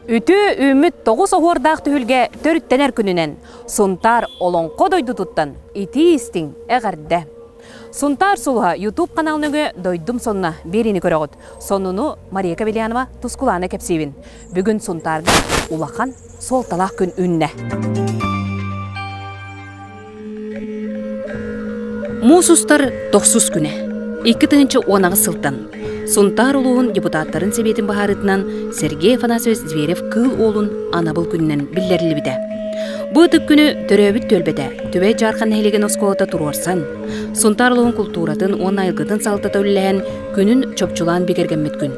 Үтүө үүммүт тоҕус оһуордаах түһүлгэ төрүттэнэр күнүнэн Сунтаар Олоҥхо дойдутуттан итии истиҥ эҕэрдэ! Сунтаар сулуһа YouTube канал нөҥүө Дойдум сонуна биэриини көрөҕүт. Сонуну Мария Кавельянова Тускулаана кэпсиибин. Бүгүн Сунтаарга улахан суолталаах күн үүннэ. Муус устар тохсус күнэ. 2018 сылтан Сунтаар улууһун депутаттарын сэбиэтин быһаарыытынан Сергей Афанасьевич Зверев Кыыл Уолун анабыл күнүнэн биллэриллибитэ. Бу ытык күнү төрөөбүт түөлбэтэ Түбэй Дьаархан нэһилиэгин оскуолата туруорсан, Сунтаар улууһун култууратын уонна айылгытын салалтата үлэлэһэн күнүн чопчулаан бигэргэммит күн.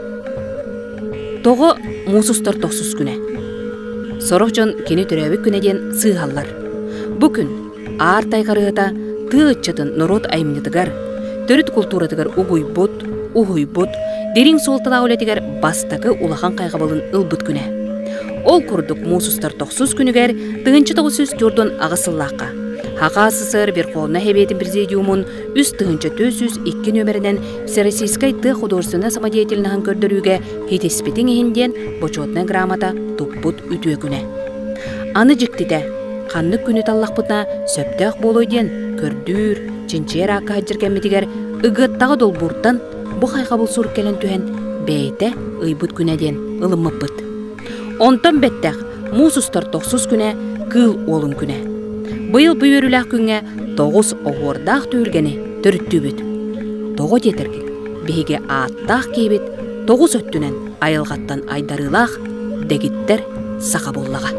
Тоҕо муус устар тохсус күнэ? Сорох дьон кини төрөөбүт күнэ диэн сыыһаллар. Бу күн Аар тайҕарыһыта тыа ыччатын норуот айымньытыгар, төрүт култууратыгар угуйбут, уһуйбут, дириҥ суолталаах үлэтигэр бастакы улахан хайҕабылын ылбыт күнэ. Ол курдук муус устар тохсус күнүгэр 1948 сыллаахха Хаха СССР Верховнай Сэбиэтин Президиумун 3402 нүөмэринэн Всероссийскай тыа художественнай самодеятельноһын көрдөрүүгэ хитиспитиҥ иһин диэн бочуотунай грамота туппут үтүө күнэ. Аны дьиктитэ, ханнык күнү таллахпытына сөптөөх буолуой диэн көрдүүр, чинчийэр аакка сылдьар кэммитигэр Ыгыаттаҕа долбууртан бу хайҕабыл сурук кэлэн түһэн бэйэтэ ыйбыт күнэ диэн ылыммыппыт. Онтон бэттэх муус устар тохсус күнэ Кыыл Уолун күнэ. Быйыл бу үөрүүлээх күҥҥэ тоҕус оһуордаах түһүлгэни төрүттүүбүт. Тоҕо диэтэргит, биһиги ааттаах киһибит тоҕус өттүнэн айылҕаттан айдарыылаах дэгиттэр саха буоллаҕа.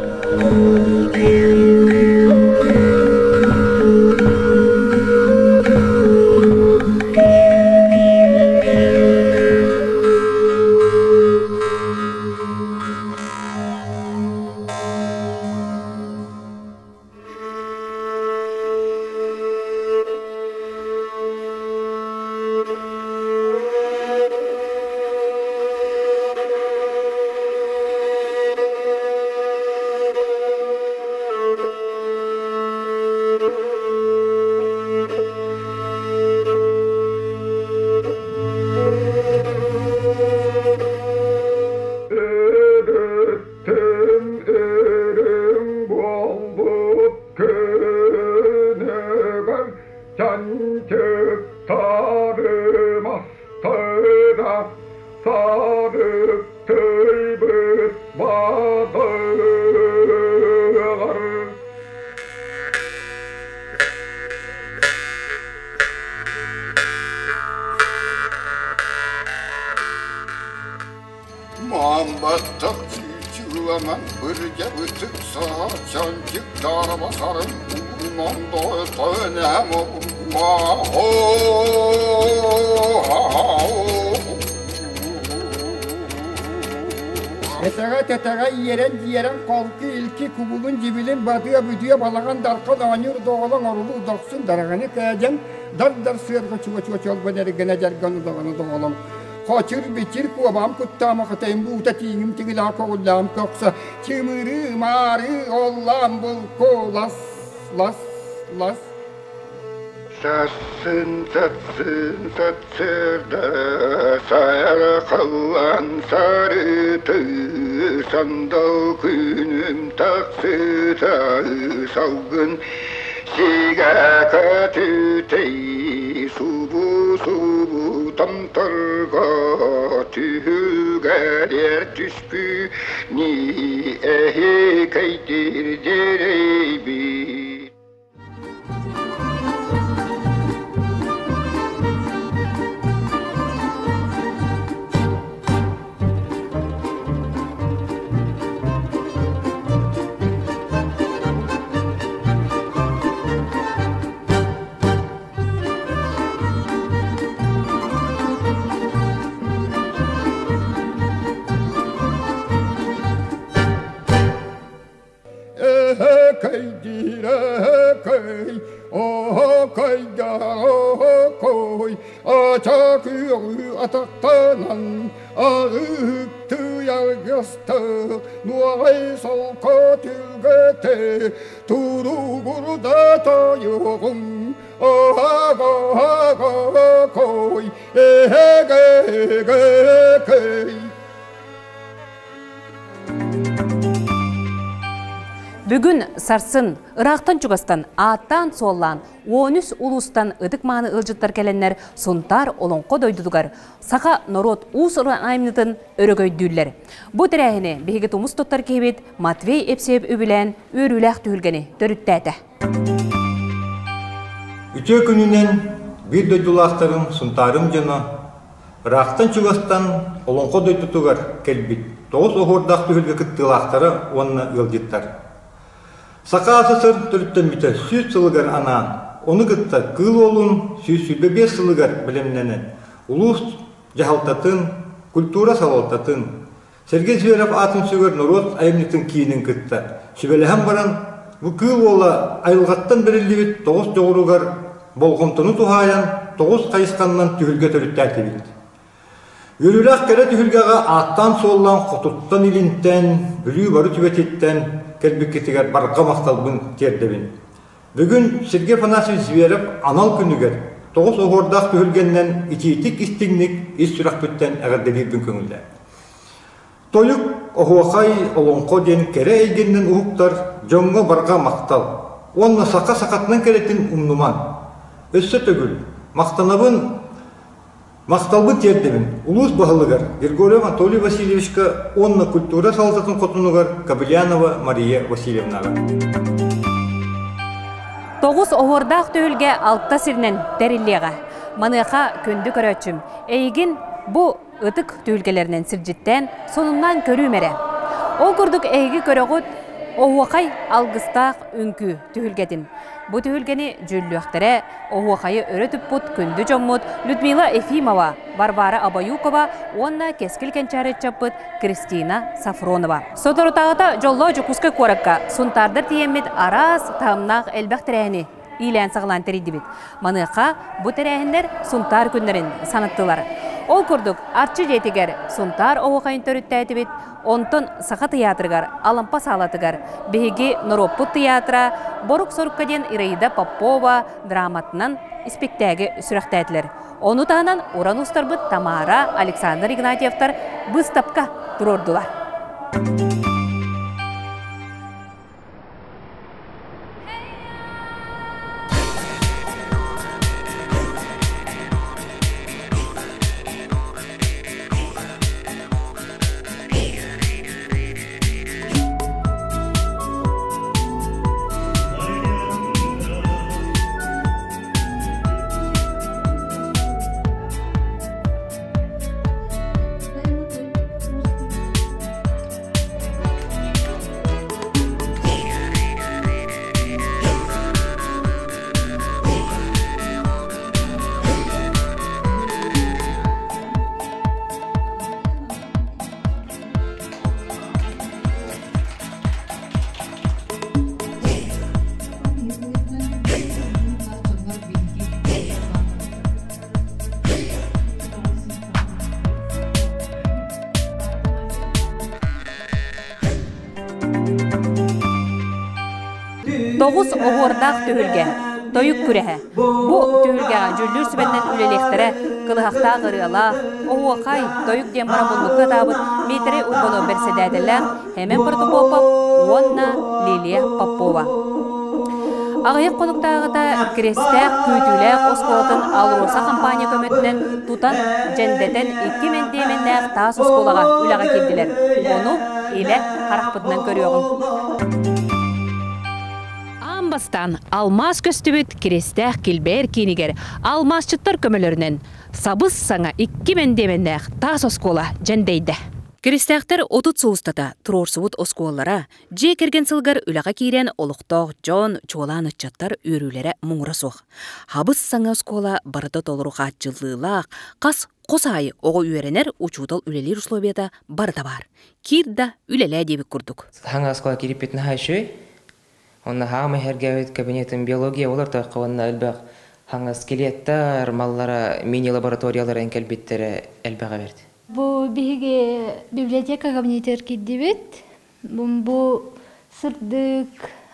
Өрүттүм үрүҥ буолбут күнүгэр чанчыктарым астыра сарыктыйбыт бадыгар. Маамбаттах чыыланан бырдьабытык саһа чанчык даарабасарын уурунан тойтонэм Этэҕэ тэтэҕэ иэрэн дьиэрэн холку илки кубулун дьибилин батыа бүтүө балаҕан дархан оонньуур доҕолоҥ орулуу дохсун дараҕаны кээдьэн дар дар сыарга чуга чуга чолбон эргэнэ дьарган удаҕаны доҕолоҥ Хочур бичир куобам куттаама хатайым буута тииҥим тигилаа коҕуллаам көхсө чымырыы маары оллаам булку лас лас лас Сассын сассын сарсыарда сайархаллан сарыты сандал күнүм тахсыта салгын сигэ көтүтэй субу-субу томторго түһүгэрэр түспү ни эһикэйдир дьэрэйбит. Эһэкэй оһокойга оһокой ача күөҕү атахтанан аҕыһыктыйаргастык нуоҕай солко түлгэтэ туругурда тойугум. Бүгүн сарсын ыраахтан-чугастан ааттаан-суоллаан 13 улуустан ытык-мааны ыалдьыттар кэлэннэр Сунтаар олоҥхо дойдутугар саха норуот уус-уран айымньытын өрөгөйдүүллэр. Бу тэрээһини биһиги тумус туттар киһибит Матвей Епсеев үбүлээн үөрүүлээх түһүлгэни төрүттээтэ. Үтүө күнүнэн биир дойдулаахтарым Сунтаарым дьоно ыраахтан-чугастан олоҥхо дойдутугар кэлбит тоҕус оһуордаах түһүлгэ кыттыылаахтара уонна ыалдьыттар. Саха АССР төрүттэммитэ 100 сылыгар анаан, ону кытта Кыыл Уолун 125 сылыгар бэлэмнэнэн, улуус дьаһалтатын, культура салалтатын, Сергей Зверев аатын сүгэр норуот айымньытын киинин кытта сүбэлэһэн баран, бу Кыыл Уола айылҕаттан бэриллибит тоҕус дьоҕуругар болҕомтону туһаайан тоҕус хайысханнан түһүлгэ төрүттээтибит. Үөрүүлээх кэрэ түһүлгэҕэ ааттаан-суоллаан хотуттан-илинтэн, Бүлүү бары түбэтиттэн кэлбиккитигэр барҕа махталбын тиэрдэбин. Бүгүн Сергей Афанасьевич Зверев анал күнүгэр тоҕус оһуордаах түһүлгэннэн итиитик-истиҥник ис сүрэхпиттэн эҕэрдэлиирбин көҥүллээ. Тойук, оһуохай, олоҥхо диэн кэрэ эйгэннэн уһуктар дьоҥҥо барҕа махтал уонна саха сахатынан кэрэтин умнумаҥ. Өссө төгүл махтанабын Махталбын тиэрдэбин улуус баһылыгар Григорьев Анатолий Васильевичка уонна культура салалтатын хотунугар Кобылянова Мария Васильевнаҕа. Тоҕус оһуордаах түһүлгэ алта сиринэн тэриллиэҕэ. Маныаха күндү көрөөччүм, эйигин бу ытык түһүлгэлэринэн сирдьиттээн, сонуннаан көрүүм эрэ. Ол курдук эһиги көрөҕүт оһуохай алгыстаах үҥкүү түһүлгэтин. Бу түһүлгэни дьүүллүөхтэрэ оһуохайы өрө туппут күндү дьоммут Людмила Ефимова, Варвара Обоюкова уонна Кэскил кэнчээри ыччаппыт Кристина Сафронова. Соторутааҕыта Дьоллоо Дьокуускай куоракка Сунтаардар тиийэммит араас таһымнаах элбэх тэрээһини иилээн-саҕалаан тэрийдибит. Маныаха бу тэрээһиннэр Сунтаар күннэрин санаттылар. Ол курдук, Арчы дьиэтигэр Сунтаар оһуохайын төрүттээтибит, Онтон Саха тыйаатырыгар, Алампа саалатыгар биһиги норуоппут тыйаатыра Борук-сорукка диэн Ираида Попова драматынан испиктээги сүрэхтээтилэр. Ону таһынан уран устарбыт Тамара, Александр Игнатьевтар быыстапка туруордулар. Тоҕус оһуордаах түһүлгэ, тойук күрэһэ. Бу түһүлгэҕэ дьүүллүүр сүбэннэн үлэлиэхтэрэ кылыһахтаах ырыалаах, оһуохай, тойук диэн баран муннукка ытаабыт Дмитрий Урбанов бэрэссэдээтэллээх Хэмэн Протопопов уонна Лилия Попова. Аҕыйах хонуктааҕыта Крестээх күүтүүлээх оскуолатын АЛРОСА компания көмөтүнэн тутан, дьэндэтэн икки мэндиэмэннээх таас оскуолаҕа үлэҕэ киирдилэр. Ону илэ харахпытынан көрүөҕүҥ. Аан бастаан алмаас көстүбүт Крестээх килбэйэр киинигэр алмаасчыттар көмөлөрүнэн сабыс-саҥа икки мэндиэмэннээх таас оскуола дьэндэйдэ. Киристээхтэр 30 сыл устата туруорсубут оскуолалара дьиэ кэргэн сылыгар үлэҕэ киирэн олохтоох дьон, чуолаан ыччаттар үөрүүлэрэ муҥура суох. Хабыс саҥа оскуола барыта толору хааччыллыылаах, хас хос аайы оҕо үөрэнэр, учуутал үлэлиир условията барыта баар. Киир да үлэлээ диэбит курдук. Саҥа оскуола киириппит наһаа үчүгэй. Онно хаамай сэргээбит кабинетым биология буолар тойхо уонна элбэх хаҥас скелеттар, маллара, мини-лабораторияларын кэлбиттэрэ элбэҕэ бэрт. Бу биһиги библиотека кабинетигэр киирдибит. Бу сырдык,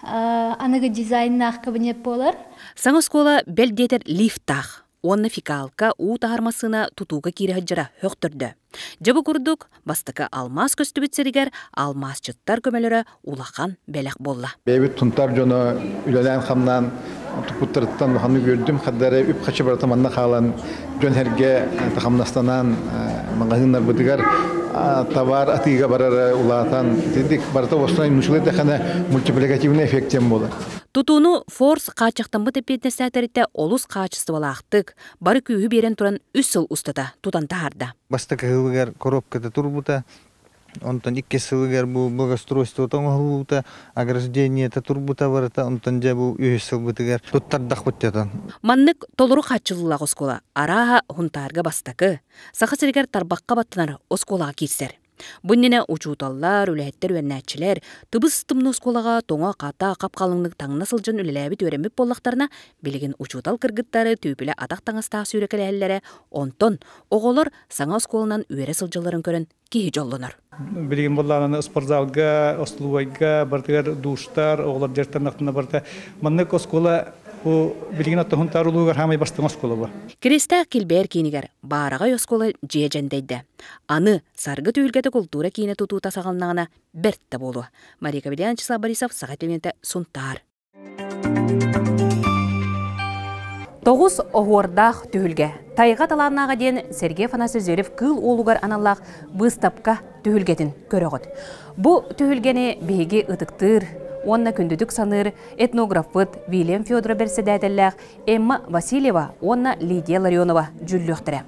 Аныгы дизайннаах кабинет буолар. Саҥа оскуола бэл диэтэр лифтаах уонна фекалка уу таһар массыына тутууга киирэ сылдьара сөхтөрдө. Дьэ бу курдук бастакы алмаас көстүбүт сиригэр алмаасчыттар көмөлөрө улахан бэлэх буолла. Бэйэбит Сунтаар дьоно үлэлээн-хамнаан туппуттарыттан улаханнык үөрдүм. Хардары үп-харчы барыта манна хаалан дьон-сэргэ хамнастанан маҕаһыыннарбытыгар товар атыыга барара улаатан итинник барыта уостан мучулай дэхэнэ мультипликативный эффект диэн буолар. Тутууну Форс хааччахтаммыт эппиэтинэстээтэриттэ олус хаачыстыбалаахтык, бары күүһү биэрэн туран үс сыл устата тутан таһаарда. Бастакы сылыгар коробката турбута, онтон иккис сылыгар бу благоустройствота оҥоһуллубута, ограждениета турбута барыта, онтон дьэ бу үһүс сылбытыгар туттардахпыт дьатан. Маннык толору хааччыллыылаах оскуола арааһа Һунтаарга бастакы, Саха сиригэр тарбахха баттанар оскуолаҕа киирсэр. Бу иннинэ учууталлар, үлэһиттэр, үөрэнээччилэр тыбыс-тымныы оскуолаҕа тоҥо-хата, хап-халыҥнык таҥна сылдьан үлэлээбит-үөрэммит буоллахтарына, билигин учуутал кыргыттары түүпүлэ атах таҥастаах сүүрэкэлэһэллэрэ, онтон оҕолор саҥа оскуоланан үөрэ сылдьалларын көрөн киһи дьоллонор. Билигин буоллаҕына спортзалга, остолобуойга барытыгар душтар, оҕолор дьарыктаннахтарына барыта маннык оскуола бу билигин оттоһун улуугар хаамай бастыҥ оскуола бу. Киристээх Килбээр киинигэр Баараҕай оскуола дьиэ дьэндэйдэ. Аны Саргы түһүлгэтэ култуура киинэ тутуута саҕаланнаҕына бэрт да буолуо. Мария Кавельян, Вячеслав Борисов, Саха телевидениетэ, Сунтаар. Тоҕус оһуордаах түһүлгэ. Тайҕа талааннааҕа диэн Сергей Афанасьевич Зверев кыыл уолугар аналлаах быыстапка түһүлгэтин көрөҕүт. Бу түһүлгэни биһиги ытыктыыр уонна күндүтүк саныыр этнографпыт Вильям Федоров бэрэссэдээтэллээх Эмма Васильева уонна Лидия Ларионова дьүүллүөхтэрэ.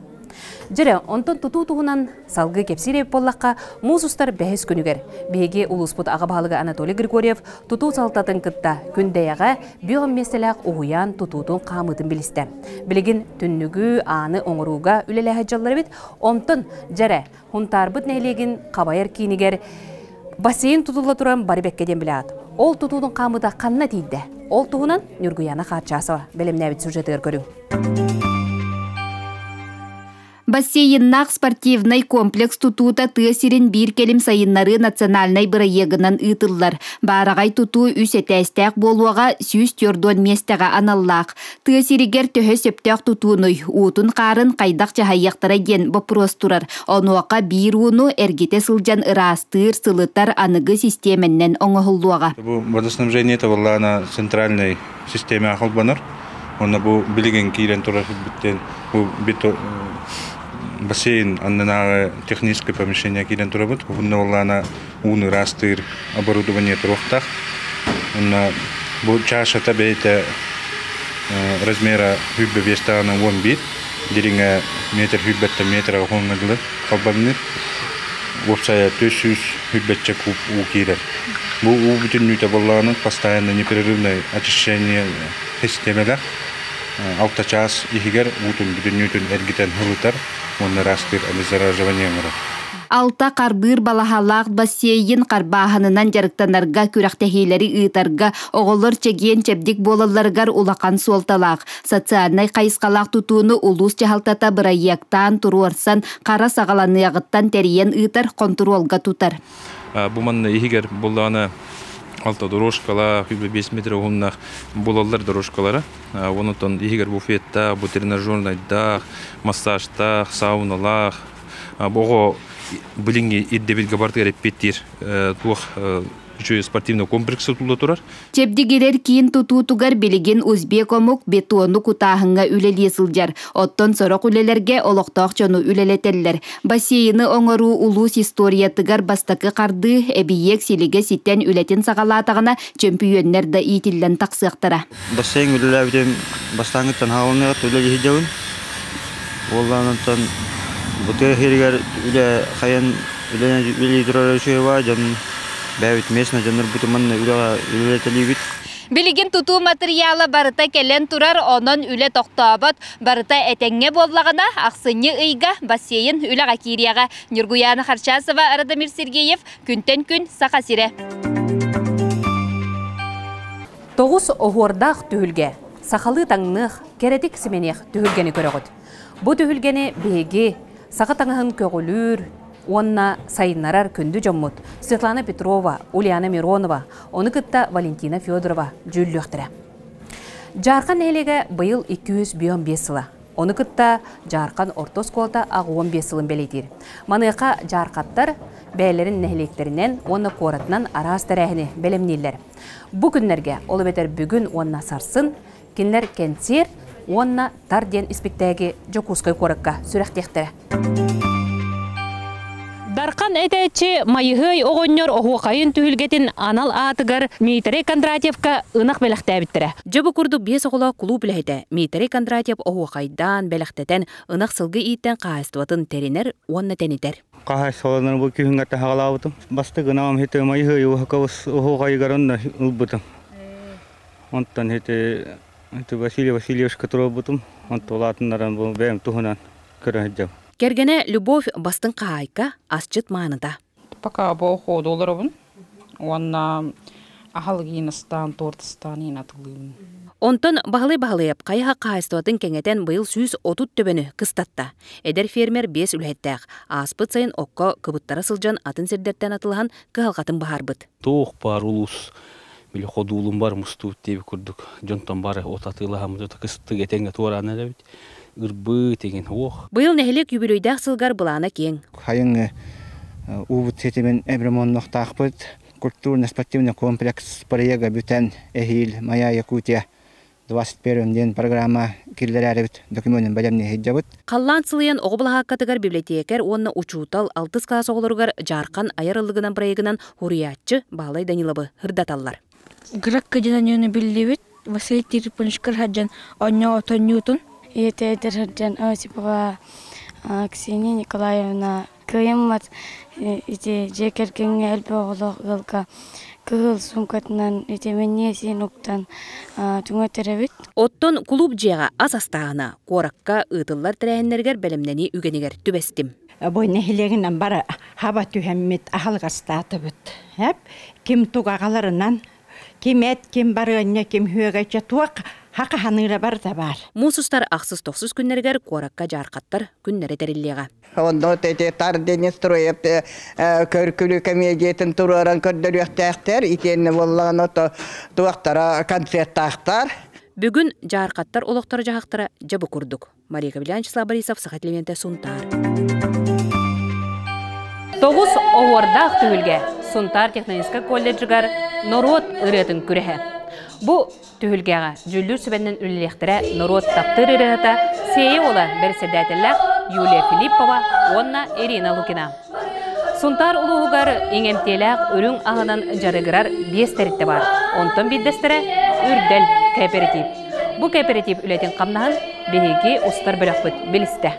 Дьэрэ, онтон тутуу туһунан салгыы кэпсиир эбит буоллахха, муус устар бэһис күнүгэр биһиги улууспут аҕа баһылыга Анатолий Григорьев тутуу салалтатын кытта Күндэйэҕэ бүөҕүн миэстэлээх уһуйаан тутуутун хаамыытын билистэ. Билигин түннүгү, ааны оҥорууга үлэлэһэ дьаллар эбит. Онтон, дьэрэ, Һунтаарбыт нэһилиэгин хабайар киинигэр бассейн тутулла туран бары бэккэ диэн билэҕит. Ол тутуутун хаамыыта ханна тиийдэ? Ол туһунан Ньургуяна Харчасова бэлэмнээбит сюжетыгар көрүҥ. Бассейннаах спортивнай комплекс тутуута тыа сирин биир кэлим сайыннарыы национальнай бырайыагынан ыытыллар. Баараҕай тутуу үс этээстээх буолуоҕа 140 миэстэҕэ аналлаах. Тыа сиригэр төһө сөптөөх тутуунуй, уутун-хаарын хайдах дьаһайыахтара диэн боппуруос турар. Онуоха биир ууну эргитэ сылдьан ыраастыыр, сылытар аныгы систиэмэннэн оҥоһуллуоҕа. Бу водоснабжение табыллаана центральный системаҕа холбонор. Онно бу билигин киирэн турар сирбиттэн бу бассейн аннынааҕы техническое помещение киирэн турабыт. Онно буоллаана ууну ыраастыыр оборудование туруохтаах. Онно бу чашата бэйэтэ размера сүүрбэ биэс даҕаны уон биир, дириҥэ метр сүүрбэттэн метр уһуҥҥа дылы халбаҥныыр. Уопсайа 400 сүүрбэччэ куб уу киирэр. Бу уу бүтүннүүтэ буоллаҕына постоянно непрерывное очищение систиэмэлээх алта чаас иһигэр уутун бүтүннүүтүн эргитэн ылытар уонна ыраастыыр обеззараживание оҥорор. Алта харбыыр балаһалаах бассейн харбааһынынан дьарыктанарга, күрэхтэһиилэри ыытарга, оҕолор чэгиэн-чэбдик буолалларыгар улахан суолталаах. Социальнай хайысхалаах тутууну улуус дьаһалтата бырайыактаан туруорсан, хара саҕаланыаҕыттан тэрийэн ыытар, хонтуруолга тутар. Бу манна иһигэр буллаҕына алта дорожкалаах, 5 метр уһуннаах булаллар дорожкалара. Онон иһигэр буфеттаах, бу тренажернайдаах, массажтаах, сауналаах, оҕо билиҥҥи ирдэбилгэ барытыгар эппиэттиир туох үчүгэй спортивный комплекс тутулла турар. Чэбдигирэр киин тутуутугар билигин узбек омук бетону кутааһыҥҥа үлэлии сылдьар. Оттон сорох үлэлэргэ олохтоох дьону үлэлэтэллэр. Бассейны оҥоруу улуус историятыгар бастакы хардыы, эбийиэк силигэ ситэн үлэтин саҕалаатаҕына, чөмпүйүөннэр да иитиллэн тахсыахтара. Бассейн үлэлээбитим бастааҥҥыттан хаалыныгар үлэлии сылдьабын. Уоллаан онтон бу тыа сиригэр үлэ хайан үлэлии турар үчүгэй баа дьон бэйэбит местно дьоннорбутун манна үлэҕэ үлэлэтэлиибит. Билигин тутуу матырыйаала барыта кэлэн турар, онон үлэ тохтообот. Барыта этэҥҥэ буоллаҕына, ахсынньы ыйга бассейн үлэҕэ киириэҕэ. Ньургуйаана Харчасова, Радомир Сергеев, Күнтэн күн Саха сирэ. Тоҕус оһуордаах түһүлгэ. Сахалыы таҥныах, кэрэтик симэниэх түһүлгэни көрөҕүт. Бу түһүлгэни биһиги саха таҥаһын көҕүлүүр, уонна сайыннарар күндү дьоммут Светлана Петрова, Ульяна Миронова, ону кытта Валентина Федорова дьүүллүөхтэрэ. Дьаархан нэһилиэгэ быйыл 205 сыла. Ону кытта Дьаархан орто оскуолата 85 сылын бэлиэтиир. Маныаха дьаархаттар бэйэлэрин нэһилиэктэринэн уонна куоратынан араас тэрээһини бэлэмнииллэр. Бу күннэргэ, ол эбэтэр бүгүн уонна сарсын, кинилэр кэнсиэр уонна Тар диэн испиктээги Дьокуускай куоракка сүрэхтиэхтэрэ. Дархан этээччи Майыһыай оҕонньор оһуохайын түһүлгэтин анал аатыгар Миитэрэй Кондратьевка ынах бэлэхтээбиттэрэ. Дьэ бу курдук биэс оҕолоох кулууп үлэһитэ Миитэрэй Кондратьев оһуохайдаан, бэлэхтэтэн, ынах сылгы ииттэн хаһаайыстыбатын тэринэр уонна тэнитэр. Хаһаайыстыбаланар бу күһүҥҥэ таһаҕалаабытым. Бастакы ынаҕым ити Майыһыай оһуохайыгар онно ылбытым. Онтон ити Василий Васильевичка туруорбутум. Онтон улаатыннаран бу бэйэм туһунан көрө сылдьабын. Кэргэнэ Любовь бастыҥ хаһаайка, асчыт мааныта. Пока бу оходу олоробун уонна аһылыгын астаан, торт астаан иин атылыыбын. Онтон Баһылай Баһылайап хайаһа хаһаайыстыбатын кэҥэтэн быйыл 130 төбөнү кыстатта. Эдэр фермер биэс үлэһиттээх. Ааспыт сайын окко кыбыттара сылдьан атын сирдэртэн атылаһан кыһалҕатын быһаарбыт. Туох баар улуус били ходуулун бар мустубут диэбит курдук дьонтон бары от атыылаһаммыт кыстык этэҥҥэ туораан эрэбит ырбыы тигин уох. Быйыл нэһилиэк юбилейдаах сылгар былаана киэҥ. Хайыҥы уубут ситимин ремоннохтаахпыт. Культурно-спортивный комплекс проега бүтэн эһиил Моя Якутия 21 диэн программа киллэрээрибит докумуонун бэлэмнии сылдьабыт. Халлаан сылыйан оҕо былаһааккатыгар библиотекарь уонна учуутал алтыс кылаас оҕолоругар Дьаархан айар ыллыгынан проегынан хуруйааччы Баалай Даниловы ырдаталлар. Грекка диэн биллибит Василий Тириппоничкар сылдьан онньо отонньуутун. Ийэтэ сылдьан Осипова Ксения Николаевна кыайыммат ити дьиэ кэргэҥҥэ элбэх оҕолоох ыалга кыһыл суумкатынан ити минньиэсин уктан түҥэтэр эбит. Оттон кулууп дьиэҕэ ас астааһына куоракка ыытыллар тэрээһиннэригэр бэлэмнэнии үгэнигэр түбэстим. Бу нэһилиэгинэн бары хаба түһэммит аһылгастаатыбыт. Ким туг аҕаларынан, ким эт, ким барыанньа, ким хүөгэчэ туох хахаһаныыра барыта баар. Муус устар ахсыс-тохсус күннэригэр куоракка дьаархаттар күннэрэ тэриллиэҕэ. Онно эти Тардини строеп көркүлү комедиятын туруоран көрдөрүөхтээхтэр. Итиэннэ буоллаҕына туохтара концерттаахтар. Бүгүн дьаархаттар олохторо-дьаһахтара дьэ бу курдук. Мария Кабелян, Вячеслав Борисов, Саха телевидениетэ Сунтаар. Тоҕус оһуордаах түһүлгэ Сунтаар технологическай колледжыгар норуот ырыатын күрэһэ. Бу түһүлгэҕэ дьүүллүүр сүбэнэн үлэлиэхтэрэ норуот таптыыр ырыаһыта Сиэйэ уола бэрэссэдээтэллээх Юлия Филиппова уонна Ирина Лукина. Сунтаар улууһугар иҥэмтиэлээх үрүҥ аһынан дьарыгырар биэс тэрилтэ баар. Онтон биирдэстэрэ Үрдэл кооператив. Бу кооператив үлэтин хамнаһын биһиги устар бөлөхпүт билистэ.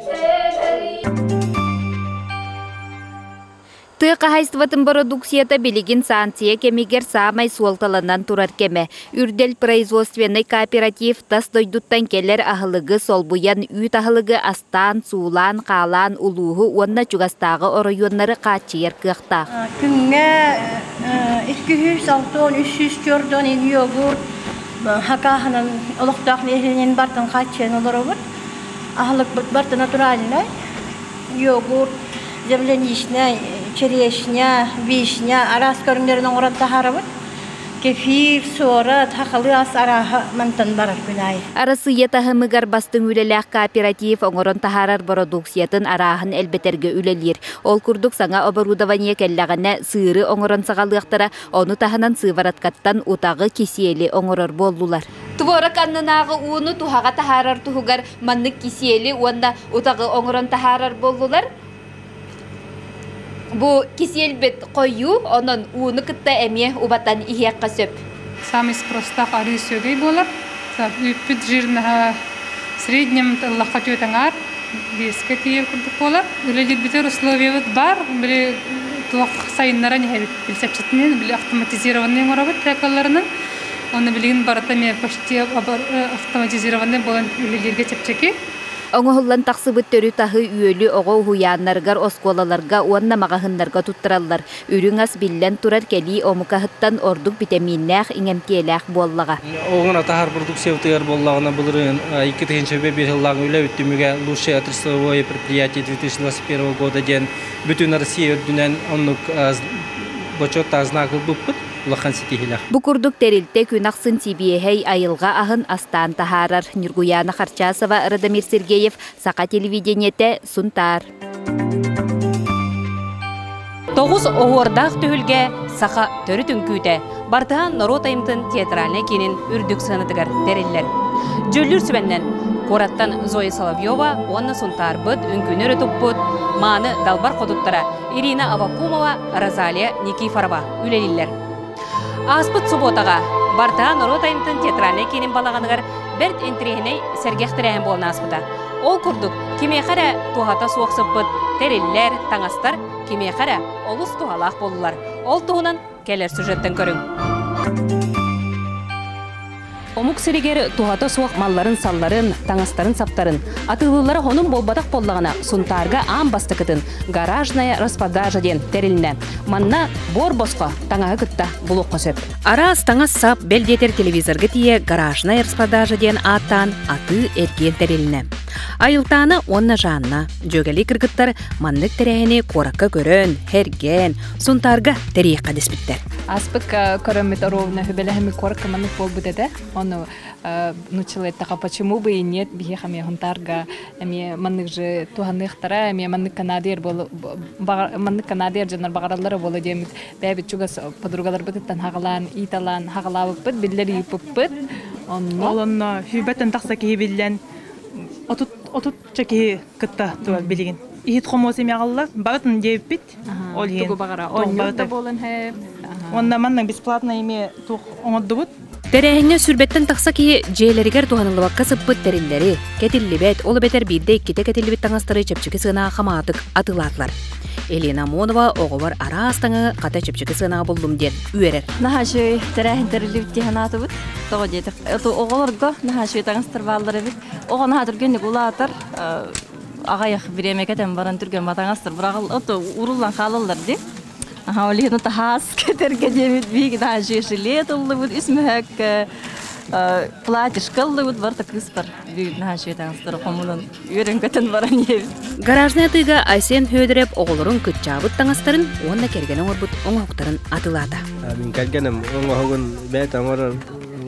Тыа хаһаайыстыбатын бородууксуйата билигин санкция кэмигэр саамай суолталанан турар кэмэ. Үрдэл производственнай кооператив тас дойдуттан кэлэр аһылыгы солбуйан үүт аһылыгы астаан, суулаан, хаалаан улууһу уонна чугастааҕы оройуоннары хааччыйар кыахтаах. Күҥҥэ 260-300 йогурт хакааһынан олохтоох нэһилиэнньэни бартын хааччыйан олоробут. Аһылыкпыт барыта натуральнай. Йогурт, земляничная, черешня, вишня араас көрүҥнэрин оҥорон таһаарабыт. Кефир, суорат, хахалы ас арааһа мантан барар күн аайы. Арассыыйа таһымыгар бастыҥ үлэлээх кооператив оҥорон таһаарар бородууксуйатын арааһын элбэтэргэ үлэлиир. Ол курдук саҥа оборудование кэллэҕинэ сыыры оҥорон саҕалыахтара, ону таһынан сывороткаттан утаҕы, кисиэли оҥорор буоллулар. Творог аннынааҕы ууну туһаҕа таһаарар туһугар маннык кисиэли уонна утаҕы оҥорон таһаарар буоллулар. Бу кисиэлбит хойуу, онон ууну кытта эмиэ убатан иһиэххэ сөп. Самый спростаах арыы сүөгэй буолар. Үүппүт жирнаһа среднем ыллахха түөт аҥаар, биэскэ тиийэр курдук буолар. Үлэлиирбитигэр условиябыт баар. Били туох сайыннаран иһэбит. Билсэпчитинэн, били автоматизированный оҥоробут трекаларынан. Оны билигин барыта эмиэ почти автоматизированный буолан үлэлииргэ чэпчэки. Оҥоһуллан тахсыбыт төрүт аһы үөлү оҕо уһуйааннарыгар, оскуолаларга уонна маҕаһыыннарга туттараллар. Үрүҥ ас биллэн турар кэлии омук аһыттан ордук битэмииннээх, иҥэмтиэлээх буоллаҕа. Оҕону таһар продукциябытыгар буоллаҕына былырыын 2005 сыллааҕы үлэбит түмүгэ «Лучшее отраслевое предприятие 2021 года» диэн бүтүн Россия үрдүнэн оннук бочуоттаах знак ылбыппыт. Улахан ситиһиилээх. Бу курдук тэрилтэ күн ахсын сибиэһэй айылҕа аһын астаан таһаарар. Ньургуйаана Харчасова, Радомир Сергеев, Саха телевидениетэ, Сунтаар. Тоҕус оһуордаах түһүлгэ саха төрүт үҥкүүтэ Бартыһаан норуот айымтын театральнай киинин үрдүк сыанатыгар тэриллэр. Дьүүллүүр сүбэннэн куораттан Зоя Соловьева уонна Сунтаарбыт үҥкүүнү өрө туппут мааны далбар хотуттара Ирина Авакумова, Розалия Никифорова үлэлииллэр. Ааспыт субуотаҕа Бартаа норуот айымтын театральнай киинин балаҕаныгар бэрт интэриэһинэй сэргэх тэрээһин буолан ааспыта. Ол курдук, кимиэхэ эрэ туһата суох сыппыт тэриллэр, таҥастар кимиэхэ эрэ олус туһалаах буоллулар. Ол туһунан кэлэр сюжеттан көрүҥ. Омук сиригэр туһата суох малларын-салларын, таҥастарын-саптарын атыылыыллара хонун буолбатах буоллаҕына, Сунтаарга аан бастакытын «Гаражная распродажа» диэн тэрилиннэ. Манна буор босхо таҥаһы кытта булуохха сөп. Араас таҥас-сап, бэл диэтэр телевизорга тиийэ «Гаражная распродажа» диэн ааттаан атыы-эргиэн тэрилиннэ. Айылтаана уонна Жанна дьүөгэлии кыргыттар маннык тэрээһини куоракка көрөн, һэргээн, Сунтаарга тэрийиэххэ дэспиттэр. Аспыт көрөммүт ровно хүбэлэһэммит куоракка маннык буолбут этэ. Ону нуччалыы эттэхэ, почему бы и нет, биһиэхэ эмиэ Сунтаарга эмиэ маннык же туһаныахтара, эмиэ маннык канадиер буолу маннык канадиер дьоннор баҕараллара буолуо диэммит бэйэбит чугас подругаларбытыттан хаҕалаан, ииталаан хаҕалаабыппыт, биллэр ыыппыппыт. Онно Ол онно сүүрбэттэн тахса киһи биллэн 30 отучча киһи кытта турар билигин. Иһит хомуос эмиэ аҕалла, барытын диэбиппит. Ол иһин тугу баҕара оонньуур да буолан һэ. Уонна манна бесплатно эмиэ туох оҥордубут. Тэрээһиҥҥэ сүүрбэттэн тахса киһи дьиэлэригэр туһаныллыбакка сыппыт тэриллэри, кэтиллибэт, ол эбэтэр биирдэ-иккитэ кэтиллибит таҥастары чэпчэки сыанаҕа хамаҕатык атыылаатылар. Елена Амонова оҕобор араас таҥаһы хата чэпчэки сыанаҕа буллум диэн үөрэр. Наһаа үчүгэй тэрээһин тэриллибит дии санаатыбыт. Тоҕо диэтэх, оҕолорго наһаа үчүгэй таҥастар бааллар эбит. Оҕо наһаа түргэнник улаатар, аҕыйах бириэмэ кэтэн баран түргэн батаҥастар быраҕыл уруллан хаалаллар дии. Аха, ол иһин таһаас кэтэргэ диэбит биһиги наһаа үчүгэй жилет ыллыбыт, үс мөһөк платьишко ыллыбыт, барыта кыыспар бүгүн наһаа үчүгэй таҥастары хомунан үөрэн-көтөн баран иһэбит. Гаражнай атыыга Айсен Федоров оҕолорун кыччаабыт таҥастарын уонна кэргэнэ оҥорбут оҥоһуктарын атыылаата. Мин кэргэним оҥоһугун бэйэтэ оҥорор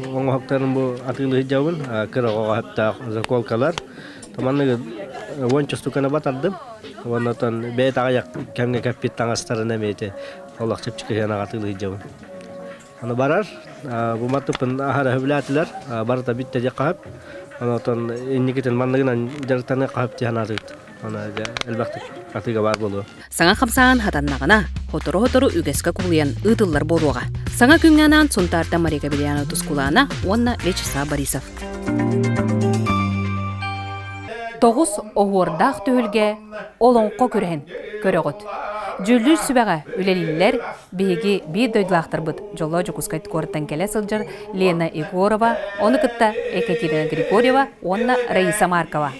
оҥоһуктарын бу атыылыы сылдьабын. Кыра оҕоҕо сөптөөх заколкалар. Манныгы уонча штуканы батардым. Уонна бэйэтэ аҕыйах кэмҥэ кэппит таҥастарын эмиэ ити олох чэпчэки сыанаҕа атыылыы сылдьабын. Аны барар, бу маттыппын аһара сөбүлээтилэр, барыта бүттэ диэххэ сөп. Онон инникитин манныгынан дьарыктаныахха сөп дии санаатыбыт. Аны элбэхтик атыыга баар буолуо. Саҥа хамсааһын хатаннаҕына, сотору-сотору үгэскэ кубулуйан ыытыллар буолуоҕа. Саҥа күҥҥэ анаан Сунтаартан Мария Кабельянова Тускулаана уонна Вячеслав Борисов. Тоҕус оһуордаах түһүлгэ олоҥхо күрэһин көрөҕүт. Дьүүллүүр сүбэҕэ үлэлииллэр биһиги биир дойдулаахтарбыт Дьоллоо Дьокуускай куораттан кэлэ сылдьар Лена Егорова, ону кытта Екатерина Григорьева уонна Раиса Маркова.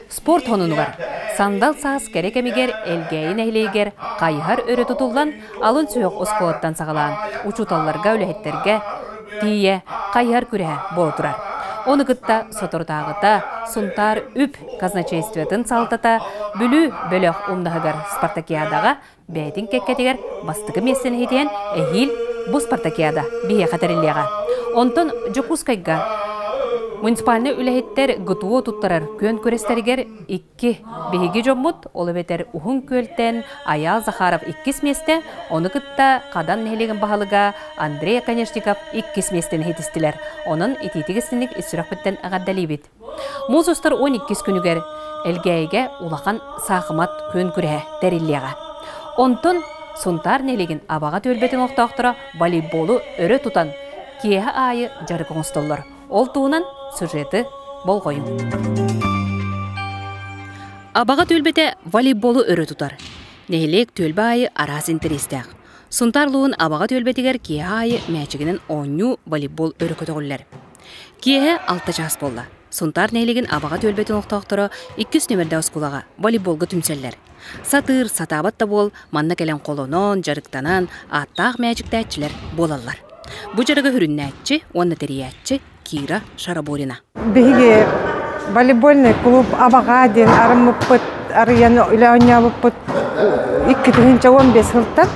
Спорт хонунугар сандал саас кэрэ кэмигэр Элгээйи нэһилиэгэр хайыһар өрө тутуллан алын сүһүөх оскуолаттан саҕалаан учууталларга, үлэһиттэргэ тиийэ хайыһар күрэһэ буола турар. Ону кытта соторутааҕыта Сунтаар үп казначействотын салалтата Бүлүү бөлөх умнаһыгар спартакиадаҕа бэйэтин кэккэтигэр бастакы миэстэни иһитиэн эһиил бу спартакиада биһиэхэ тэриллиэҕэ. Онтон Дьокуускайга муниципальнай үлэһиттэр ГТО туттарар күөн күрэстэригэр икки биһиги дьоммут, ол эбэтэр Уһун Күөлтэн Айаал Захаров иккис миэстэ, ону кытта Хадан нэһилиэгин баһылыга Андрей Оконешников иккис миэстэни иһитистилэр. Онон итиитик истинник ис сүрэхпиттэн эҕэрдэлиибит. Муус устар 12 күнүгэр Элгээйигэ улахан саахымат күөн күрэһэ тэриллиэҕэ. Онтон Сунтаар нэһилиэгин Абаҕа түөлбэтин олохтоохторо волейболу өрө тутан киэһэ аайы дьарык оҥостоллор. Ол туһунан сюжеты болҕойуҥ. Абаҕа түөлбэтэ волейболу өрө тутар. Нэһилиэк түөлбэ аайы араас интэриэстээх. Сунтаар улууһун Абаҕа түөлбэтигэр киэһэ аайы мээчигинэн оонньуу волейбол өрө көтөҕүллэр. Киэһэ 6 чаас буолла. Сунтаар нэһилиэгин Абаҕа түөлбэтин олохтоохторо иккис нүөмэрдээх оскуолаҕа волейболга түмсэллэр. Сатыыр, сатаабат да буол, манна кэлэн холонон, дьарыктанан, ааттаах мээчиктээччилэр буолаллар. Бу дьарыгы сүрүннээччи уонна тэрийээччи Кира Шараборина. Биһиги волейбольный клуб Абаҕа диэн арыммыппыт, арыйан үлэ оонньообуппут 2015 сылтан.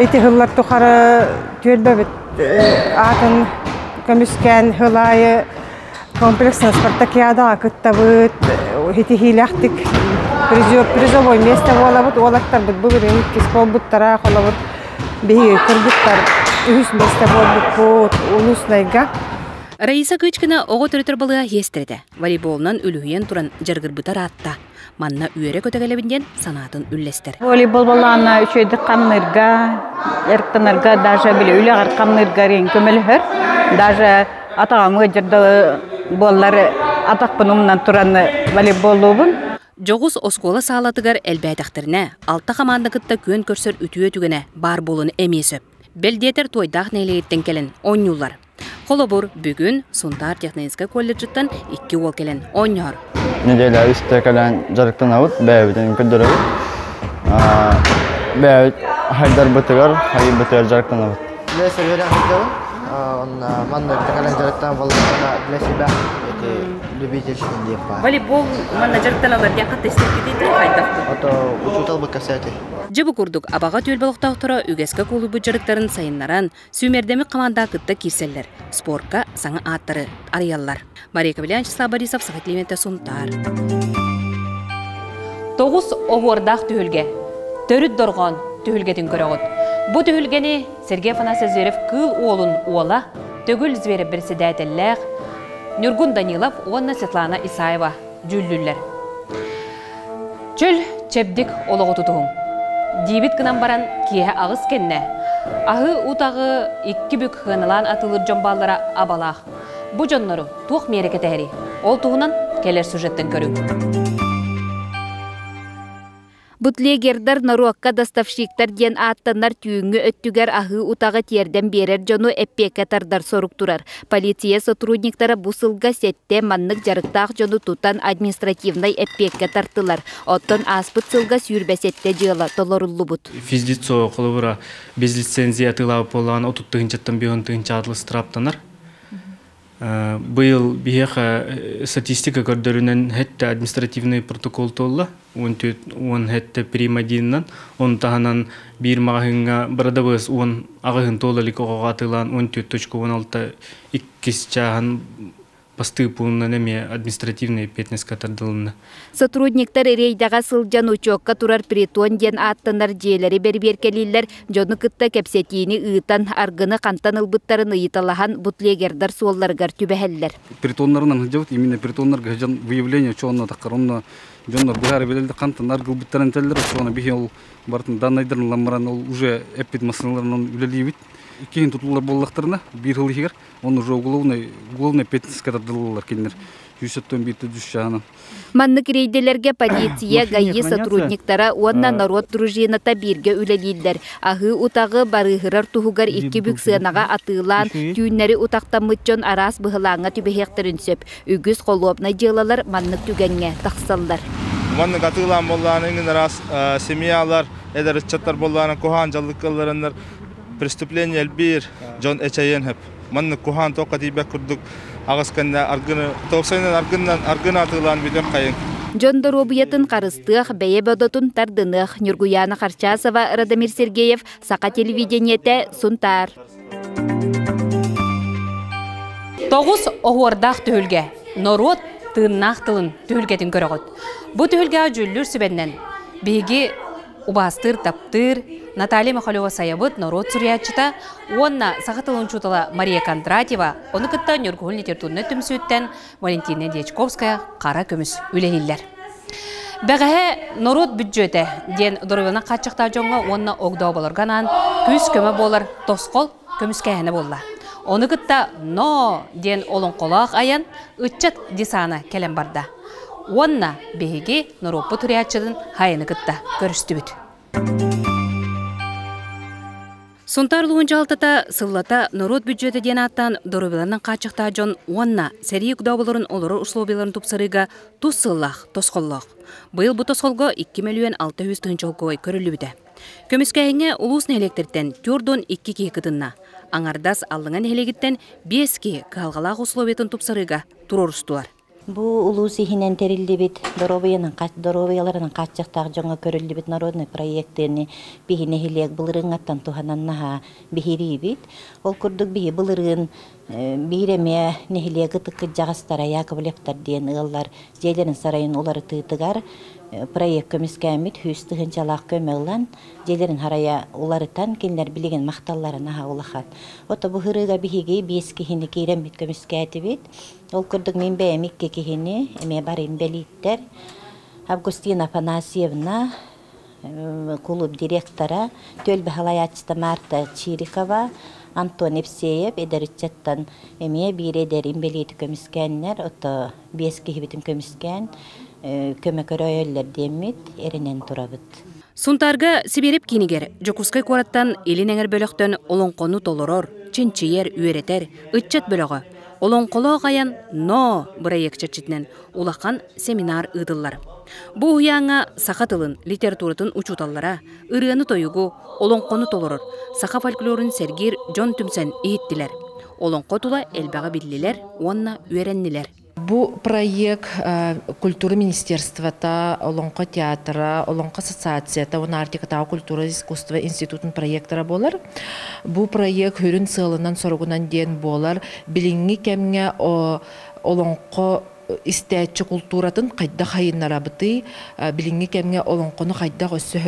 Ити сыллар тухары түөлбэбит аатын көмүскээн сыл аайы комплексная спартакиадаҕа кыттабыт, ситиһиилээхтик призовой место буолабыт. Уолаттарбыт былырыын иккис буолбуттара, холобур, биһиги кыргыттар үһүс миэстэ буолбуппут улуснайга. Раиса Кычкина оҕо төрөтөр балыыһа иэстэрэтэ. Волейболунан үлүһүйэн туран дьарыгырбыта ыраатта. Манна үөрэ-көтө кэлэбин диэн санаатын үллэстэр. Волейбол балаана үчүгэйдик хамныырга, дьарыктанарга, даже били үлэҕэр хамныырга рин көмөлөһөр. Даже атаҕым ыалдьар буоллар атахпын умнан туран волейболлуубун. Дьоҕус оскуола саалатыгар элбээтэхтэринэ, алта хамаанда кытта күөн көрсөр үтүө түгэнэ баар буолуон эмиэ сөп. Бэл диэтэр Туойдаах нэһилиэгиттэн кэлэн оонньууллар. Холобур, бүгүн Сунтаар техническай колледжыттан икки уол кэлэн оонньоһор. Неделя үстэ кэлэн дьарыктанабыт, бэйэбитин көрдөрөбүт. Бэйэбит хайдарбытыгар, хайыйбытыгар дьарыктанабыт. Для себя сылдьабын. Онно манна кэлэн дьарыктанан буоллахпына для себя эти любительский диэн баар. Волейбол манна дьарыктаналар диэн хатта истэргитий хайдахпыт? Ото учуутал бу кэпсээти. Дьэ бу курдук Абаҕа түөлбэ олохтоохторо үгэскэ куолуйбут дьарыктарын сайыннаран, сүүмэрдэммит хамаандаҕа кытта киирсэллэр, спорка саҥа ааттары арыйаллар. Мария Ковалян, Вячеслав Борисов, Саха Климента, Сунтаар. Тоҕус оһуордаах түһүлгэ. Төрүт дорҕоон түһүлгэтин көрөҕүт. Бу түһүлгэни Сергей Афанасьев Зверев Кыыл уолун уола, Төгүл Зверев председателлээх Ньургун Данилов уонна Светлана Исаева дьүүллүүллэр. Чөл, чэбдик олоҕу тутуһуҥ. Диибит гынан баран, киэһэ аҕыс кэннэ аһыы утаҕы икки бүк сыаналаан атыылыыр дьон бааллара абалаах. Бу дьоннору туох миэрэ кэтэһэрий? Ол туһунан кэлэр сюжеттан көрүҥ. Бутлегердар норуокка доставщиктар диэн ааттанар түүҥҥү өттүгэр аһыы утаҕы тиэрдэн биэрэр дьону эппиэккэ тардар сорук турар. Полиция сотрудниктара бу сылга сэттэ маннык дьарыктаах дьону тутан административнай эппиэккэ тартылар. Оттон ааспыт сылга 27 дьыала толоруллубут. Физлицо холобура без лицензия атыылаабыт буоллаҕына отут тыһыынчаттан биэс тыһыынча атлы страптанар. Быйыл биһиэхэ статистика көрдөрүнэн хэттэ административный протокол туолла. 14 хэттэ прим одинынан. Он таһынан биир маҕаһыыҥҥа бырадабыас уон аҕыһын туола илик оҕоҕо атыылаан 14.16 иккис чааһын бастыы пуунунан эмиэ административный эппиэтинэскэ тардылынна. Сотрудниктар рейдэҕэ сылдьан учуокка турар притон диэн ааттанар дьиэлэри бэрибиэркэлииллэр, дьону кытта кэпсэтиини ыытан, аргыны хантан ылбыттарын ыйыталаһан бутлегердар суолларыгар түбэһэллэр. Притоннарынан сылдьабыт, именно притоннарга сылдьан выявление чоонно таххар, онно дьоннор быһаары билэллэр хантан аргылбыттарын этэллэр, оччоҕуна биһи ол барытын даннайдарын ылан баран ол уже эппит массыыналарынан үлэлиибит. Иккиһин тутуллар буоллахтарына, биир сыл иһигэр Он уже уголовный, уголовный ответственностька тардыллаллар кинилэр. Сүүс бииртэ үс чаһынан. Маннык рейдэлэргэ полиция, ГАИ сотрудниктара уонна норуот дружината бииргэ үлэлииллэр. Аһыы утаҕы барыыһырар туһугар икки бүк сыанаҕа атыылаан, түүннэри утахтаммыт дьон араас быһылааҥҥа түбэһиэхтэрин сөп. Үгүс холуобунай дьыалалар маннык түгэҥҥэ тахсаллар. Маннык атыылаан буоллаҕына иҥин араас семьялар, эдэр ыччаттар буоллаҕына куһаҕан дьаллыкка ыллараннар преступление элбиир, дьон эчэйиэн сөп. Маннык куһаан туохха тиийбэт курдук аҕыс кэннэ аргыны, тоопсайынан аргыннан аргыны атыылаан бүтүөх хайыҥ. Дьон доруобуйатын харыстыах, бэйэ бодотун тардыныах. Ньургуйаана Харчасова, Радомир Сергеев, Саха телевидениетэ, Сунтаар. Тоҕус оһуордаах түһүлгэ норуот тыыннаах тылын түһүлгэтин көрөҕүт. Бу түһүлгэҕэ дьүүллүүр сүбэннэн биһиги убаастыыр, таптыыр Наталья Михалева-Сайабыт норуот суруйааччыта уонна саха тылын учуутала Мария Кондратьева, ону кытта Ньургуһун литературнай түмсүүттэн Валентина Дьячковская хара көмүс үлэлииллэр. Бэҕэһээ норуот бүддьүөтэ диэн доруобуйанан хааччахтаах дьоҥҥо уонна огдооболорго анаан күүс-көмө буолар тосхол көмүскээһинэ буолла. Ону кытта «Но» диэн олоҥхолоох айан ыччат десана кэлэн барда. Уонна биһиги норуоппут суруйааччытын Хайаны кытта көрүстүбүт. Сунтаар улууһун дьаһалтата сыллата норуот бүддьүөтэ диэн ааттаан доруобуйаларынан хааччахтаах дьон уонна сэрии дооболорун олорор условияларын тупсарыыга тус сыаллаах тосхоллоох. Быйыл бу тосхолго 2 мөлүйүөн 600 тыһыынча солкуобай көрүллүбүтэ. Көмүскээһиҥҥэ улуус нэһилиэктэриттэн 42 киһи кытынна. Аҥардас Аллыҥа нэһилиэгиттэн 5 киһи кыһалҕалаах условиятын тупсарыыга туруорустулар. Бу улуус иһинэн тэриллибит доруобуйаларынан хааччахтаах дьоҥҥо көрүллүбүт народнай проектыны биһи нэһилиэк былырыыҥҥаттан туһанан наһаа биһириибит. Ол курдук биһи былырыын биир эмиэ нэһилиэк ытык кырдьаҕастара Яковлевтар диэн ыаллар дьиэлэрин сарайын уларытыытыгар проект көмүскээммит сүүс тыһыынчалаах көмө ылан дьиэлэрин харайа уларытан кинилэр билигин махталлара наһаа улахан. Ото бу ырыыга биһиги биэс киһини киирэммит көмүскээтибит. Ол курдук мин бэйэм икки киһини, эмиэ бары инбэлииттэр, Августина Афанасьевна, кулууп директора, түөлбэ салайааччыта Марта Чирикова, Антон Евсеев эдэр ыччаттан эмиэ биир эдэр инбэлиити көмүскээннэр, ото биэс киһибитин көмүскээн көмө көрөйөллөр диэммит эрэнэн турабыт. Сунтаарга Сибиэрэп киинигэр Дьокуускай куораттан Илин эҥэр бөлөхтөн олоҥхону толорор, чинчийэр, үөрэтэр ыччат бөлөҕө Олоҥхолоох айан Но бырайыак чэрчитинэн улахан семинар ыытыллар. Бу уһуйааҥҥа саха тылын, литературатын учууталлара ырыаны-тойугу, олоҥхону толорор, саха фольклорун сэргиир дьон түмсэн иһиттилэр. Олоҥхо тула элбэҕи биллилэр уонна үөрэннилэр. Бу проект культура министерствота, Олоҥхо театра, Олоҥхо ассоциацията уонна Арктикатааҕы культура искусство институтун проектора буолар. Бу проект сүрүн сыалынан-соругунан диэн буолар билиҥҥи кэмҥэ олоҥхо истээччи култууратын хайдах хайыннарабытый, билиҥҥи кэмҥэ олоҥхону хайдах өссө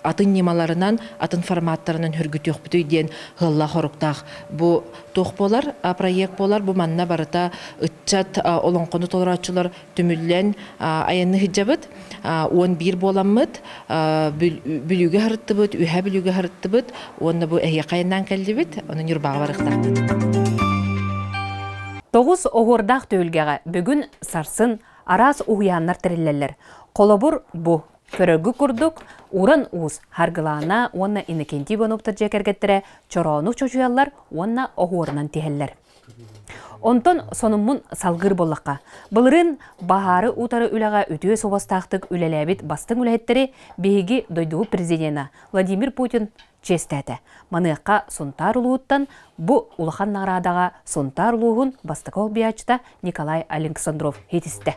атын ньымаларынан, атын форматтарынан хөргүтүөхпүтүй диэн ыаллаах-хоруктаах бу туох буолар проект буолар бу манна барыта ыччат олоҥхону толорооччулар түмүллэн айанны сылдьабыт 11 буоламмыт Бүлүүгэ сырыттыбыт үһэ Бүлүүгэ сырыттыбыт уонна бу эһиэхэ айаннаан кэллибит ону Ньурбаҕа барыахтаахпыт. Тоҕус оһуордаах түһүлгэҕэ бүгүн сарсын араас уһуйааннар тэриллэллэр. Холобур, бу Көрөргү курдук, Уран Уус, Харгылаана уонна Иннокентий Ивановтар дьиэ кэргэттэрэ чороону чочуйаллар уонна оһуорунан тиһэллэр. Онтон сонуммун салгыыр буоллахха, былырыын баһаары утары үлэҕэ үтүө суобастаахтык үлэлээбит бастыҥ үлэһиттэри биһиги дойдубут президенэ Владимир Путин чиэстээтэ. Маныаха Сунтаар улууһуттан бу улахан наҕараадаҕа Сунтаар улууһун бастакы олбуйааччыта Николай Александров иһитистэ.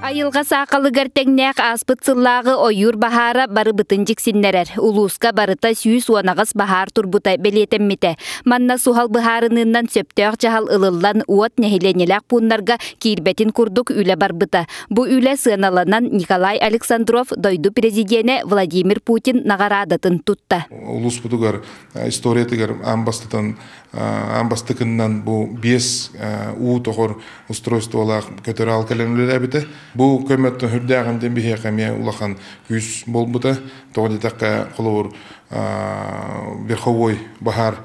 Айылҕа саахалыгар тэҥнээх ааспыт сыллааҕы ойуур баһаара барыбытын дьиксиннэрэр. Улууска барыта 118 баһаар турбута бэлиэтэммитэ. Манна суһал быһаарыныынан сөптөөх дьаһал ылыллан, уот нэһилиэнньэлээх пууннарга киирбэтин курдук үлэ барбыта. Бу үлэ сыаналанан Николай Александров дойду президенэ Владимир Путин наҕараадатын тутта. Улууспутугар историятыгар аан бастатан аан бастакыннан бу биэс уу тоҕор устройстволаах көтөр аал кэлэн үлэлээбитэ. Бу көмөттөн үрдээҕин диэн биһиэхэ эмиэ улахан күүс буолбута. Тоҕо диэтэххэ, холобур, верховой баһаар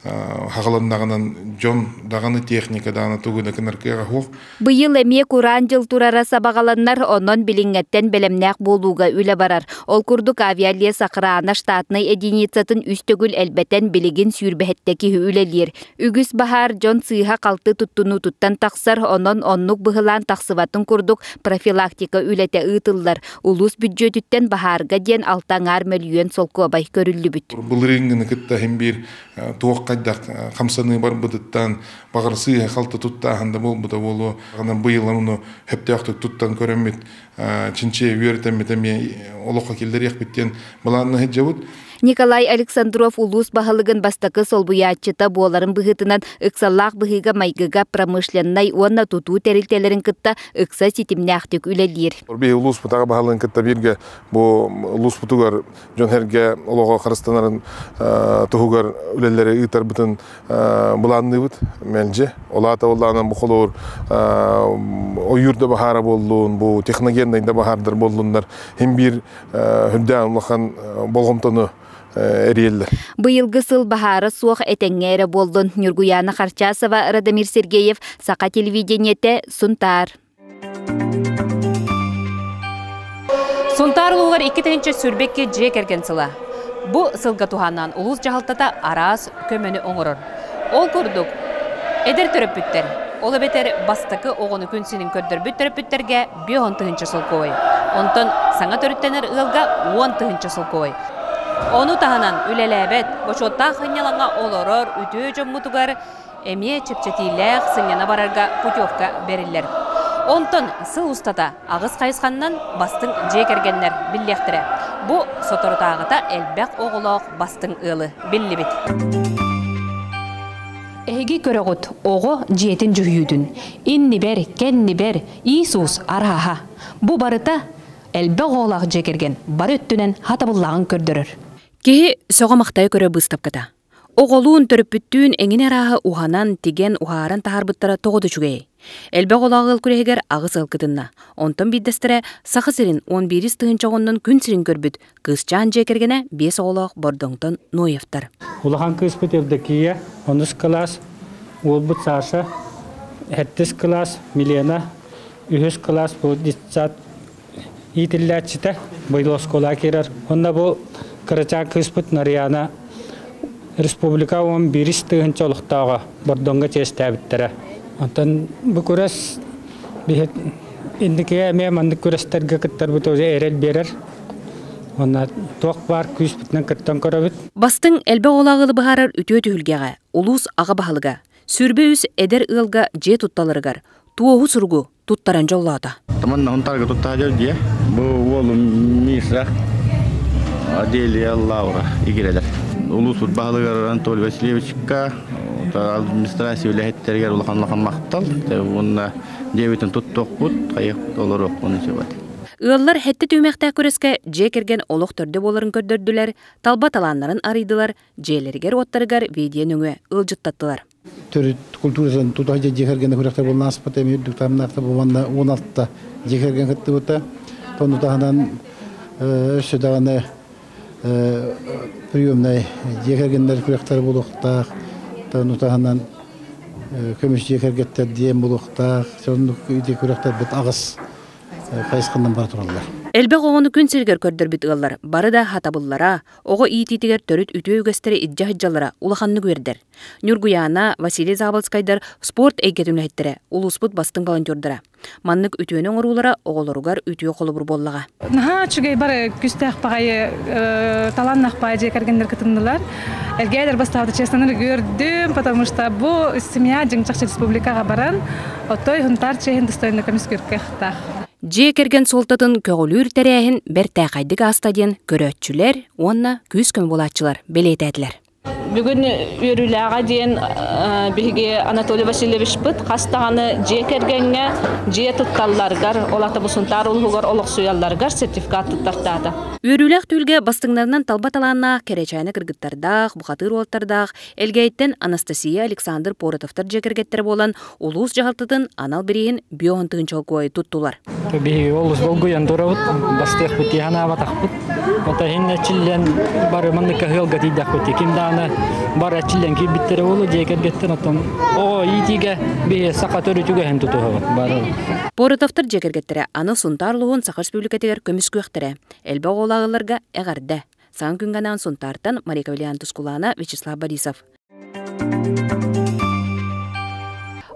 хаҕылыннаҕынан дьон даҕаны техника даҕаны тугу да гынар кыаҕа суох. Быйыл эмиэ кураан дьыл турара сабаҕаланнар, онон билиҥҥэттэн бэлэмнээх буолууга үлэ барар. Ол курдук авиалес охрана штатнай единицатын үс төгүл элбэтэн билигин сүүрбэһэттэ киһи үлэлиир. Үгүс баһаар дьон сыыһа-халты туттунуутуттан тахсар, онон оннук быһылаан тахсыбатын курдук профилактика үлэтэ ыытыллар. Улуус бүддьүөтүттэн баһаарга диэн алта аҥаар мөлүйүөн солкуобай көрүллүбүт. Былырыыҥҥыны кытта иһин биир туох хайдах хамсаныы барбытыттан баҕар сыыһа-халты туттааһын да буолбута буолуо. Быйыл ону сөптөөхтүк туттан көрөммүт чинчийэ үөрэтэммит эмиэ олоххо киллэриэхпит диэн былаанна сылдьабыт. Николай Александров улуус баһылыгын бастакы солбуйааччыта буоларын быһыытынан ыксаллаах быһыыга-майгыга промышленнай уонна тутуу тэрилтэлэрин кытта ыкса ситимнээхтик үлэлиир. Биһи улууспут аҕа баһылыгын кытта бииргэ бу улууспутугар дьон-сэргэ олоҕо харыстанарын туһугар үлэлэри ыытарбытын былаанныыбыт мэлдьи. Ол аата буоллаҕына бу холобур ойуур да баһаара буоллун, бу техногеннай да баһаардар буоллуннар син биир үрдээн улахан болҕомтону эрийэллэр. Быйылгы сыл баһаара суох этэҥҥэ эрэ буоллун. Ньургуйаана Харчасова, Радомир Сергеев, Саха телевидениетэ, Сунтаар. Сунтаар улууһугар 2022 дьиэ кэргэн сыла. Бу сылга туһааннаан улуус дьаһалтата араас көмөнү оҥорор. Ол курдук, эдэр төрөппүттэр, ол эбэтэр бастакы оҕону күн сирин көрдөрбүт төрөппүттэргэ 50 тыһыынча солкуобай, онтон саҥа төрүттэнэр ыалга 10 тыһыынча солкуобай. Ону таһынан үлэлээбэт, бочуоттаах сынньалаҥҥа олорор үтүө дьоммутугар эмиэ чэпчэтиилээх сынньана барарга путевка бэриллэр. Онтон сыл устата аҕыс хайысханнан бастыҥ дьиэ кэргэннэр биллиэхтэрэ. Бу соторутааҕыта элбэх оҕолоох бастыҥ ыалы биллибит. Эһиги көрөҕүт оҕо дьиэтин дьүһүйүүтүн. Иннибэр, кэннибэр, Иисус арааһа. Бу барыта элбэх оҕолоох дьиэ кэргэн бары өттүнэн хатабыллааҕын көрдөрөр. Киһи сөҕө-махтайа көрө быыстапката. Оҕолуун, төрөппүттүүн эҥин арааһы уһанан, тигэн, уһааран таһаарбыттара тоҕо да үчүгэйэй. Элбэх оҕолоох ыал күрэһигэр аҕыс ыал кытынна. Онтон биирдэстэрэ Саха сирин уон биирис тыһыынча оҕоннон күн сирин көрбүт кыысчаан дьиэ кэргэнэ биэс оҕолоох Бордоҥтон Ноевтар. Улахан кыыспыт Евдокия, онус кылаас, уолбут Саша, сэттис кылаас, Милена, үһүс кылаас бу детсад иитиллээччитэ быйыл оскуолаҕа киирэр. Уонна бу кырачаан кыыспыт Нарыйаана республика уон биирис тыһыынча олохтооҕо Бордоҥҥо чиэстээбиттэрэ. Онтон бу күрэс биһи инникигэ эмиэ маннык күрэстэргэ кыттарбыт уже эрэл биэрэр. Уонна туох баар күүспүтүнэн кыттан көрөбүт. Бастыҥ элбэх оҕолоох ыалы быһаарар үтүө түһүлгэҕэ улуус аҕа баһылыга 23 эдэр ыалга дьиэ тутталарыгар туоһу суругу туттаран дьоллоото. Таман Хонтарга туттаһа дьиэ. Бу уолум Миша, Аделия, Лаура игирэлэр. Улуус баһылыгар Анатолий Васильевичка, администрация үлэһиттэригэр улахан улахан махтал. Уонна дьиэбитин туттуохпут, хайыахпыт олоруохпун сөбөт. Ыаллар хэттэ түһүмэхтээх күрэскэ дьиэ кэргэн олох төрдө буоларын көрдөрдүлэр, талба талааннарын арыйдылар, дьиэлэригэр-уоттарыгар видео нөҥүө ыалдьыттаттылар. Төрүт культуратын тутаах дьиэ кэргэнэ күрэхтэр буолан ааспыта эмиэ үрдүк таһымнаахтар уонна 16 дьиэ кэргэн кыттыбыта. Ону таһынан өссө даҕаны приемнай дьиэ кэргэннэр күрэхтэрэ буолуохтаах. Ону таһынан көмүс дьиэ кэргэттэр диэн буолуохтаах. Соннук ити күрэхтэрбит аҕыс хайысханан бара тураллар. Элбэх оҕону күн сиригэр көрдөрбүт ыаллар бары да хатабыллара, оҕо иитиитигэр төрүт үтүө үгэстэри илдьэ сылдьаллара улаханнык үөрдэр. Ньургуйаана, Василий Заболоцкайдар спорт эйгэтин үлэһиттэрэ, улууспут бастыҥ волонтердара. Маннык үтүөнү оҥоруулара оҕолоругар үтүө холобур буоллаҕа. Наһаа үчүгэй бары күстээх баҕайы талааннаах баҕайы дьиэ кэргэннэр кытыннылар. Эргээдэр бастаабыта честно көрдүм, потому что бу семья дьиҥ-чахчы республикаҕа баран, отой Хунтаар чиэһин достойно көмүскүркэхтаах. Дьиэ кэргэн суолтатын көҕүлүүр тэрээһин бэртээхэйдик ааста диэн көрөөччүлэр уонна күүс-көмө буолааччылар бэлиэтээтилэр. Бүгүн үөрүүлээҕэ диэн биһиги Анатолий Васильевичпыт хас даҕаны дьиэ кэргэҥҥэ дьиэ тутталларыгар, ол аата бу Сунтаар улууһугар олохсуйалларыгар сертификат туттартаата. Үөрүүлээх түһүлгэ бастыҥнарынан талба талааннаах кэрэчээнэ кыргыттардаах, бухатыыр уолаттардаах Элгээйиттэн Анастасия Александр Поротовтар дьиэ кэргэттэрэ буолан улуус дьаһалтатын анал бирииһин биоһун тыһыынча холкуойу туттулар. Биһиги олус долгуйан турабыт, бастыахпыт дии санаабатахпыт. Ота иһин эчиллэн бары маннык ыалга тиийдэхпит. Ким даҕаны бары эчиллэн киирбиттэрэ буолуо дьиэ кэргэттэн оттон оҕо иитиигэ биһи саха төрүт үгэһин тутуһабыт бары. Поротовтар дьиэ кэргэттэрэ аны Сунтаар улууһун Саха Республикатыгар көмүскүөхтэрэ. Элбэх оҕолоох ыалларга эҕэрдэ! Саҥа күҥҥэ анаан Сунтаартан Мария Кавалиан Тускулаана, Вячеслав Борисов.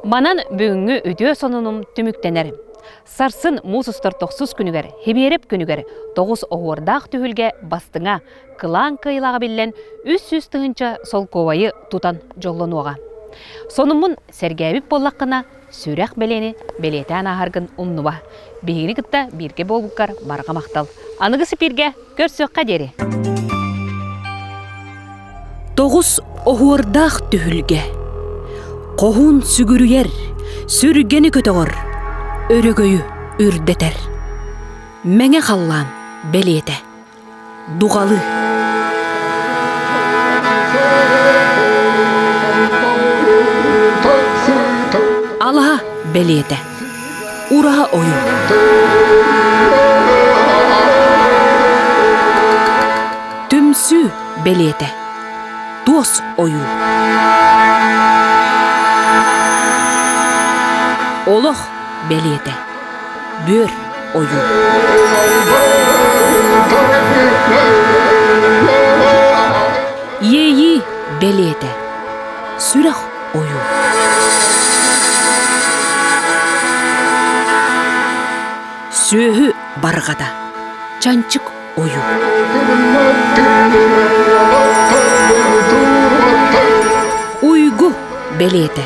Манан бүгүҥҥү үтүө сонунум түмүктэнэр. Сарсын муус устар тохсус күнүгэр, Хибиэрэп күнүгэр тоҕус оһуордаах түһүлгэ бастыҥа, кылаан кыайыылааҕа биллэн 300 тыһыынча солкуобайы тутан дьоллонуоҕа. Сонуммун сэргээбит буоллаххына, сүрэх бэлиэни бэлиэтээн ааһаргын умнуба. Биһигини кытта бииргэ буолбуккар барҕа махтал. Аныгы сипииргэ көрсүөххэ диэри! Тоҕус оһуордаах түһүлгэ. Хоһуун сүгүрүйэр, сүргэни көтөҕөр, өрөгөйү үрдэтэр. Мэҥэ халлаан бэлиэтэ. Дуҕалы. Алаһа бэлиэтэ. Ураһа ойуу. Түмсүү бэлиэтэ. Туос ойуу. Олох бэлиэтэ. Бүөр ойуу. Сүрэх ойуу. Сүөһү барҕата. Чанчык ойуу. Уйгу бэлиэтэ.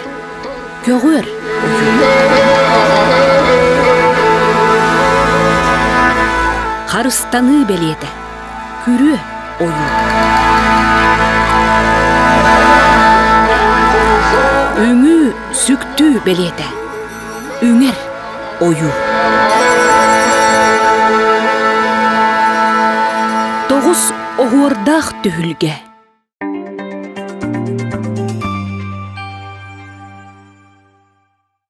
Көҕүөр ойуу. Харыстаныы бэлиэтэ. Күрүө ойуу. Үҥүү сүктүү бэлиэтэ. Үҥэр ойуу. Тоҕус оһуордаах түһүлгэ.